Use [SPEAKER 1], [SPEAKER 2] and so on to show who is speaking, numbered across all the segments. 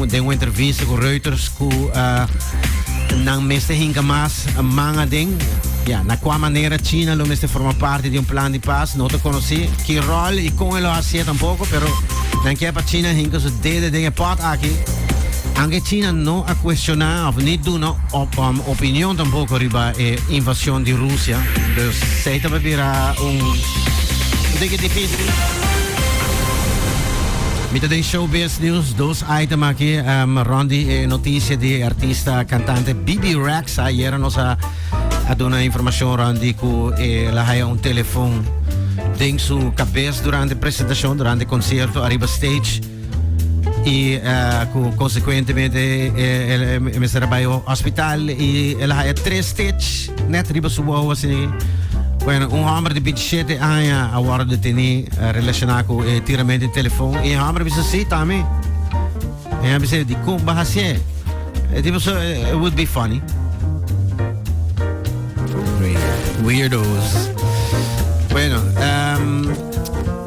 [SPEAKER 1] den un entrevista ku Reuters ku nan mester hinka mas man aden. Ya, na kua manera China lo mester forma parti di un plan di pas no ta konosí. Ki ròl i kon e lo hasié tampoko, pero nan kier pa China hinka su dede den e pòt aki. Anke China no a kuestioná òf ni duna opinion tampoko riba e invasion di Rusia. Dus esei ta bira un tiki difísil. Mi ta den Showbiz News, dos item aki rond di e notisia di e artista kantante Bebe Rexha. Ayera nos a a duna informashon rond di ku el a haya un telefon den su kabes durante presentashon, durante konsierto ariba stage i ku konsekuentemente e mester a bai hospital i el a haya tres stitch net riba su wowo asina. Bueno, un hòmber di 27 aña a wòrdu detení relashoná ku e tiramento di telefon i e hòmber a bisa sí tambe. E a bisa dikon bo a hasié? E tipo so it would be funny. Weirdos. Bueno,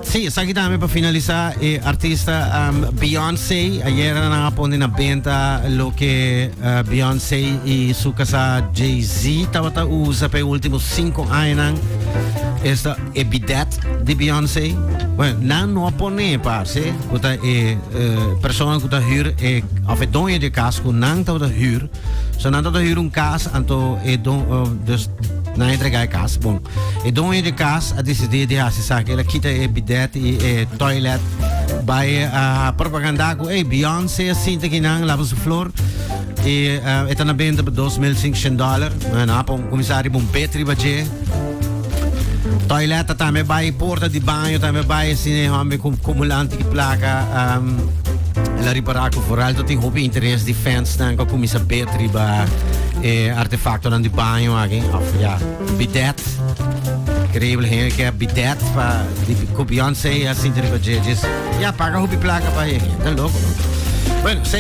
[SPEAKER 1] sí, esaki tambe pa finalisa e artista Beyoncé ayera nan a pone na benta loke Beyoncé y su casá Jay-Z tabata usa pa e ultimo 5 añanan. Esta e bidet di Beyoncé. Bueno, nan no a pone parce cu ta e persona cu ta huur e of e doño di e cas cu nan tabata huur. So nan tabata huur un cas anto e don dus nan a entrega e cas. Bon. E doño di cas a disidí di hasi esaki. El a kita e bidet i e toilet bai a propagandá ku ey Beyoncé a sinta kinan laba su flor i e ta na benta pa 2500 dòler. Bueno, a pon kuminsá riba un bed riba dje. Toilet ta tambe bai, porta di baño tambe bai, asina e hòmber ku kumulanti ki plaka. El a ripará ku vooral ta tin hopi interes di fansnan ku a kuminsá bed riba e artefaktonan di baño aki, òf ya. Bidet. Increíble hende ke bidet pa di ku Beyoncé a sinti riba dje. Djis ya paga hopi plaka pa hende. Ta loko no. Bueno, sei.